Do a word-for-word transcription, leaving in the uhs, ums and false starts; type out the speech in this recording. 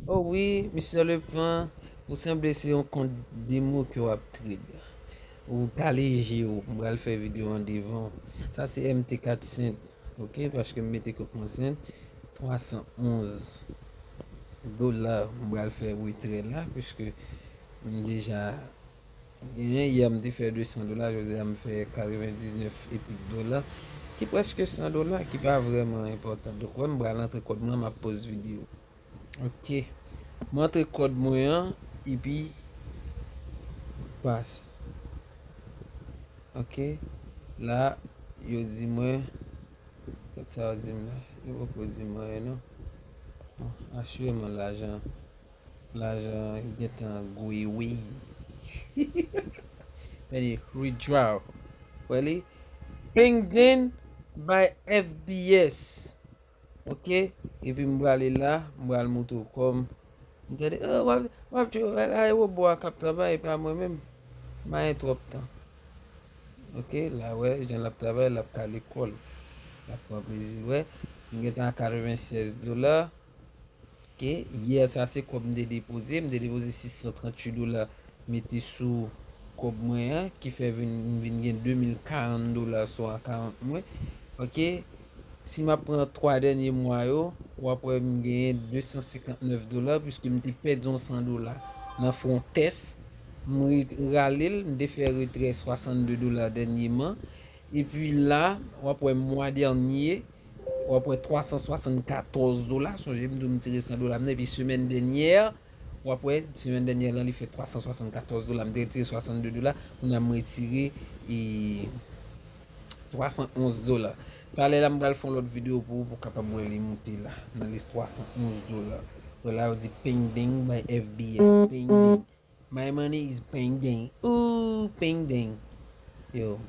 Oh wi, Mister Leplan, ou sanble se yon kont demo ke w ap trade. Ou ka leje w, m pral fè videyo an devan. Sa se M T katsan, ok, paske m mete kont mwen sent twa san onz dola, m pral fè retrè la, piske m deja genyen, yè m te fè de san dola, jodi a m fè katrevendiznèf epi dola, ki prèske san dola, ki pa vrèman enpòtan. Donk, wè, m pral antre kòb mwen, m ap poz videyo. Ok. M antre kòb mwen an, epi pas. Ok. La, yo di mwen, gad sa yo di m la. Yo poko di m anyen non. Bon, asireman lajan, lajan gentan gwe wi. Gade, withdraw. Wè li? Pending by F B S. Ok, epi m prale la, m pral montre w kòm. M tande, oh, w ap, w ap jwe, wè, la, e wobo a k ap travay, e pa mwen menm. M pa gen twòp tan. Ok, la, wè, jan l ap travay, l ap kale kò l. L ap pran plezi l, wè. M gentan a katrevennsèz dola. Ok, yè sa se kòb m te depoze. M te depoze sis san tranntuit dola mete sou kòb mwen an, ki fè vin, m vin gen de mil karant dola sou akawont mwen. Ok, si m ap pran twa dènye mwa yo, w ap wè m genyen de san senkantnèf dola, piske m te pèdi yon san dola nan Frontex. M re-, rale l, m te fè retrè swasannde dola dènyeman. Epi la, w ap wè mwa dènye, w ap wè twa san swasannkatòz dola. Sonje m di w m tire san dola m nan, epi semèn dènyè, w ap wè, semèn dènyè lan, li fè twa san swasannkatòz dola. M te retire swasannde dola, kounye a m retire, e, twa san onz dola. Talè la, m pral fè yon lòt videyo pou ou, pou w kapab wè li moute la, nan lis twa san onz dola. Wè la, yo di pending by F B S, pending. My money is pending. Ooh, pending. Yo.